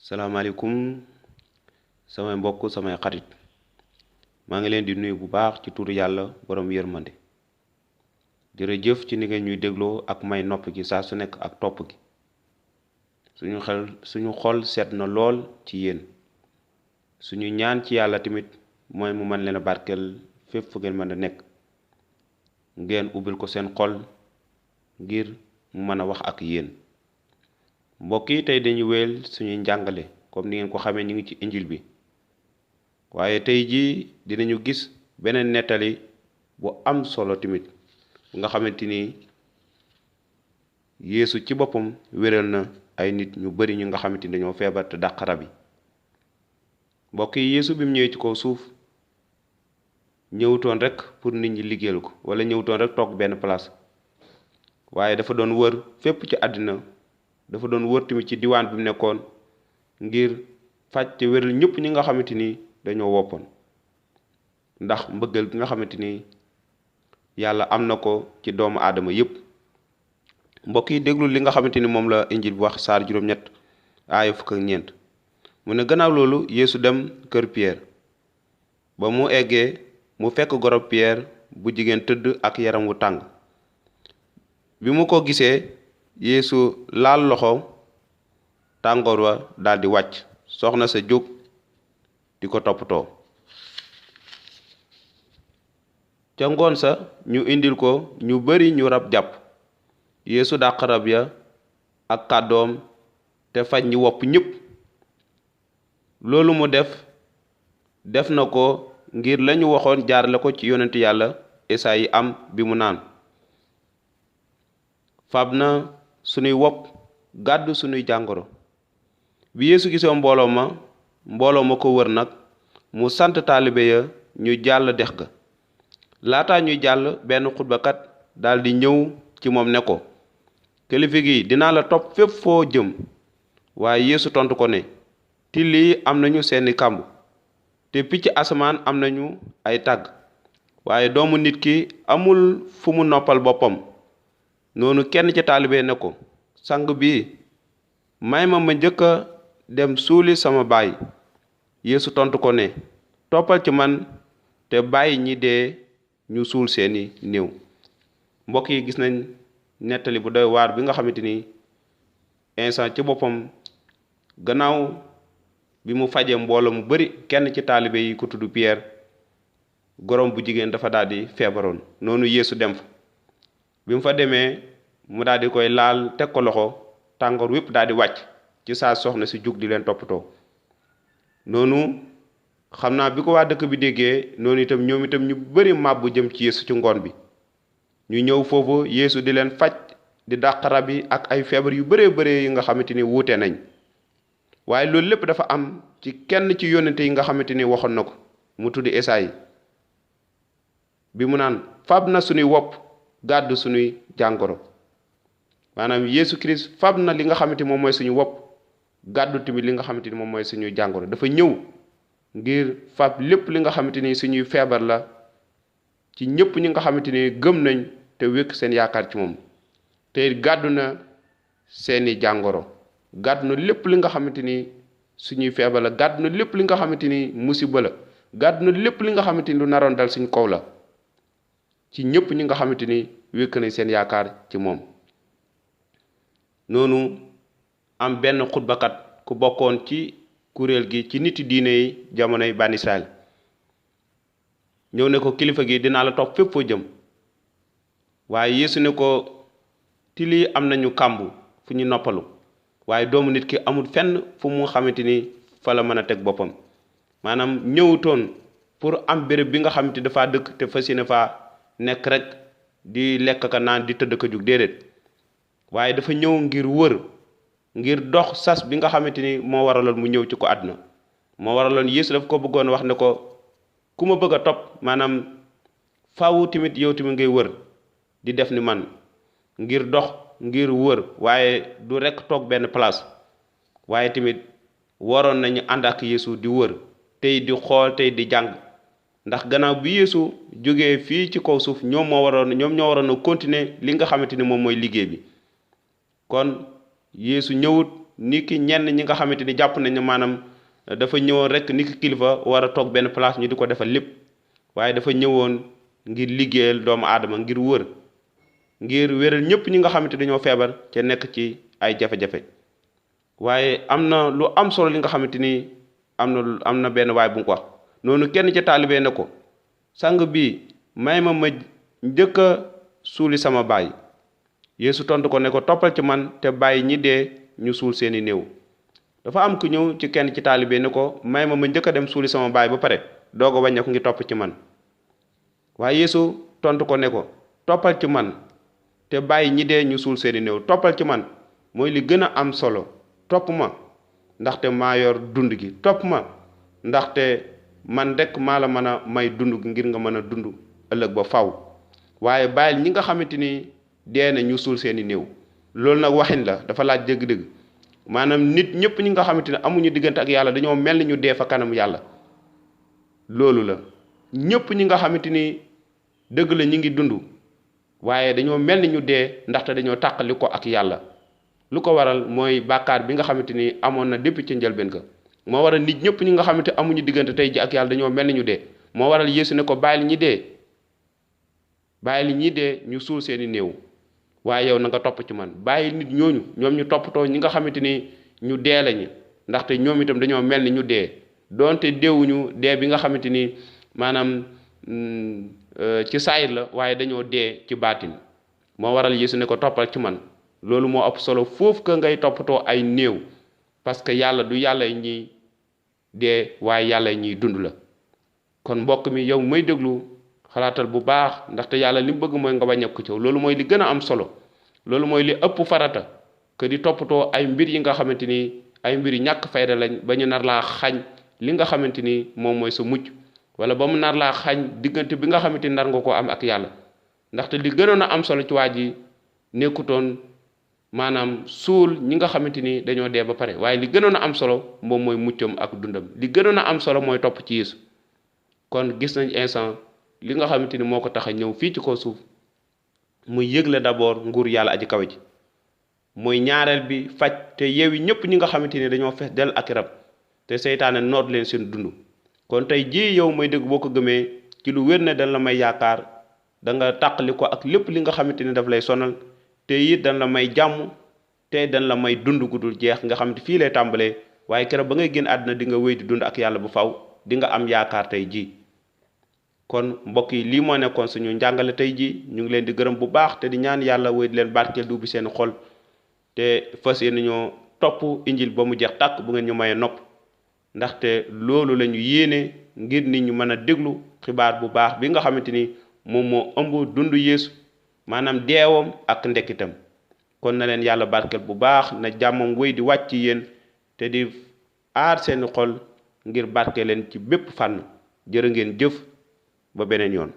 salaamaaleykum samay mbokk samay xarit maa ngi leen di nuyu bu baax ci turu yàlla borom yërmande jërëjëf ci ni ngeen ñuy dégloo ak may nopp gi saa su nekk ak topp gi suñu xol seet na lool ci yéen suñu ñaan ci yàlla tamit mooy mu mën leen a barkeel fépp fu ngeen mën a nekk ngeen ubbil ko seen xol ngir mu mën a wax ak yéen mbokk yi tey dañuy wéyal suñuy njàngale comme ni ngeen ko xamee ñu ngi ci injil bi waaye tey jii dinañu gis beneen nettali bu am solo tamit nga xamante ni Yeesu ci boppam wéral na ay nit ñu bari ñu nga xamante ni dañoo feebar te dàq rab yi mbokk yi Yeesu bi mu ñëwee ci kaw suuf ñëwutoon rek pour nit ñi liggéeyal ko wala ñëwutoon rek toog benn place waaye dafa doon wër fépp ci àddina dafa doon wër tamit ci diwaan bi mu nekkoon ngir faj te wéral ñëpp ñi nga xamante ni dañoo woppoon ndax mbëggal bi nga xamante ni yàlla am na ko ci doomu aadama yépp mbokk yi déglu li nga xamante ni moom la injil bi wax saar juróom-ñett aaya fukk ak ñeent mu ne gannaaw loolu Yeesu dem kër Pierre ba mu eggee mu fekk gorob Pierre bu jigéen tëdd ak yaram wu tàng bi mu ko gisee Yeesu laal loxo tàngoor wa daldi wàcc soxna sa jóg di ko toppatoo ca ngoon sa ñu indil ko ñu bari ñu rab jàpp Yeesu dàq rab ya ak kàddoom te faj ñi wopp ñépp loolu mu def na ko ngir lañu waxoon jaarale ko ci yonent yàlla Esayi am bi mu naan fab na sunuy wopp gàddu sunuy jàngoro bi Yeesu gisoo mbooloo ma ko wër nag mu sant taalibe ya ñu jàll dex ga laata ñuy jàll benn xutbakat daldi ñëw ci moom ne ko kilifa gi dinaa la topp fépp foo jëm waaye Yeesu tontu ko ne till yi am nañu seeni kàmb te picc asamaan am nañu ay tàgg waaye doomu nit ki amul fu mu noppal boppam noonu kenn ci taalibe ne ko sang bi may ma njëkk a dem suuli sama baay Yeesu tontu ko ne toppal ci man te bàyyi ñi dee ñu suul seeni néew mbokk yi gis nañ nettali bu doy waar bi nga xamante ni instant ci boppam gannaaw bi mu fajee mbooloo mu bari kenn ci taalibe yi ko tudd Pierre gorom bu jigéen dafa daldi feebaroon noonu Yeesu dem fa bi mu fa demee mu daldi koy laal teg ko loxo tàngoor wépp daldi wàcc ci saa soxna si jug di leen toppatoo noonu xam naa bi ko waa dëkk bi déggee noonu itam ñoom itam ñu bari màbbu jëm ci Yeesu ci ngoon bi ñu ñëw foofu Yeesu di leen faj di dàq rab yi ak ay feebar yu bëree yi nga xamante ni wuute nañ waaye loolu lépp dafa am ci kenn ci yónnente yi nga xamante ni waxoon na ko mu tudd Esayi bi mu naan fab na sunuy wopp gàddu sunuy jàngoro maanaam Yeesu Christ fab na li nga xamante ni moom mooy suñu wopp gàddu tamit li nga xamante ni moom mooy suñuy jàngoro dafa ñëw ngir fab lépp li nga xamante ni suñuy feebar la ci ñëpp ñi nga xamante ni gëm nañ te wékk seen yaakaar ci moom te gàddu na seeni jàngoro gàddu na lépp li nga xamante ni suñuy feebar la gàddu na lépp li nga xamante ni musiba la gàddu na lépp li nga xamante ni lu naroon dal suñ kaw la ci ñëpp ñi nga xamante ni wékk nañ seen yaakaar ci moom noonu am benn xutbakat ku bokkoon ci kuréel gi ci niti diine yi jamonoy ban Israël ñëw ne ko kilifa gi dinaa la topp fépp foo jëm waaye Yeesu ne ko till yi am nañu kàmb fu ñu noppalu waaye doomu nit ki amul fenn fu mu xamante ni fa la mën a teg boppam maanaam ñëwutoon pour am béréb bi nga xamante dafa dëkk te fas yéene faa nekk rek di lekk ka naan di tëdd ka jug déedéet waaye dafa ñëw ngir wër ngir dox sas bi nga xamante ni moo waraloon mu ñëw ci ko àdduna moo waraloon Yeesu daf ko bëggoon wax ne ko ku ma bëgg a topp maanaam faawu tamit yow tamit ngay wër di def ni man ngir dox ngir wër waaye du rekk toog benn place waaye tamit waroon nañu ànd ak Yeesu di wër tey di xool tey di jàng ndax gannaaw bi Yeesu jógee fii ci kaw suuf ñoom ñoo waroon a continuer li nga xamante ni moom mooy liggéey bi kon Yeesu ñëwut ni ki ñenn ñi nga xamante ni jàpp nañ ne maanaam dafa ñëwoon rek ni ki kilifa war a toog benn place ñu di ko defal lépp waaye dafa ñëwoon ngir liggéeyal doomu aadama ngir wër ngir wéral ñëpp ñi nga xamante dañoo feebar ca nekk ci ay jafe-jafe waaye am na lu am solo li nga xamante ni am na benn waay bu ko wax noonu kenn ca taalibe ne ko sang bi may ma njëkk a suuli sama baay Yeesu tontu ko ne ko toppal ci man te bàyyi ñi dee ñu suul seeni néew dafa am ku ñëw ci kenn ci taalibe ne ko may ma njëkk a dem suuli sama baay ba pare doog a wàññeeku ngi topp ci man waaye Yeesu tontu ko ne ko toppal ci man te bàyyi ñi dee ñu suul seeni néew toppal ci man mooy li gën a am solo topp ma ndaxte maa yor dund gi topp ma ndaxte man rek maa la mën a may dund gi ngir nga mën a dund ëllëg ba faw waaye bàyyil ñi nga xamante ni dee na ñu suul seeni néew loolu nag waxin la dafa laaj dëgg-dëgg maanaam nit ñëpp ñi nga xamante ne amuñu diggante ak yàlla dañoo mel ni ñu dee fa kanam yàlla loolu la ñëpp ñi nga xamante ni dëgg la ñi ngi dund waaye dañoo mel ni ñu dee ndaxte dañoo tàqali ko ak yàlla lu ko waral mooy bàkkaar bi nga xamante ni amoon na depuis ci njëlbeen ka moo waral nit ñëpp ñi nga xamante amuñu diggante tey ji ak yàlla dañoo mel ni ñu dee moo waral Yeesu ne ko bàyyil ñi dee ñu suul seeni néew waaye yow na nga topp ci man bàyyi nit ñooñu ñoom ñu toppatoo ñi nga xamante ni ñu dee lañu ndaxte ñoom itam dañoo mel ni ñu dee doonte deewuñu dee bi nga xamante ni maanaam ci saayir la waaye dañoo dee ci baatin moo waral Yeesu ne ko toppal ci man loolu moo ëpp solo foofu que ngay toppatoo ay néew parce que yàlla du yàlla ñiy dee waaye yàlla ñiy dund la kon mbokk mi yow may déglu xalaatal bu baax ndaxte yàlla li mu bëgg mooy nga wàññeeku ci loolu mooy li gën a am solo loolu mooy li ëpp farata que di toppatoo ay mbir yi nga xamante ni ay mbir yi ñàkk fayda lañ ba ñu nar laa xañ li nga xamante ni moom mooy sa mucc wala ba mu nar laa xañ diggante bi nga xamante ni nar nga koo am ak yàlla ndaxte li gënoon a am solo ci waa ji nekkutoon maanaam suul ñi nga xamante ni dañoo dee ba pare waaye li gënoon a am solo moom mooy muccam ak dundam li gënoon a am solo mooy topp ci Yeesu kon gis nañ instant li nga xamante ni moo ko tax a ñëw fii ci kaw suuf muy yëgle d'abord nguur yàlla aji kawe ji muy ñaareel bi faj te yeewi ñëpp ñi nga xamante ni dañoo fees del ak rab te seytaane noot leen seen dund kon tey jii yow may dégg boo ko gëmee ci lu wér ne dañ la may yaakaar da nga tàqali ko ak lépp li nga xamante ni daf lay sonal te it dañ la may jàmm te dañ la may dund gu dul jeex nga xamante fii lay tàmbalee waaye keroog ba ngay génn àdduna di nga wéy di dund ak yàlla bu faw di nga am yaakaar tey jii kon mbokk yi lii moo nekkoon suñu njàngale tey jii ñu ngi leen di gërëm bu baax te di ñaan yàlla wéy di leen barkeel du bi seen xol te fas yéene ñoo topp injil ba mu jeex tàkk bu ngeen ñu mayee nopp ndaxte loolu la ñu yéene ngir nit ñu mën a déglu xibaar bu baax bi nga xamante ni moom moo ëmb dund Yeesu maanaam deewam ak ndekkitam kon na leen yàlla barkeel bu baax na jàmmam wéy di wàcc yéen te di aar seeni xol ngir barke leen ci bépp fànn jërë ngeen jëf ba beneen yoon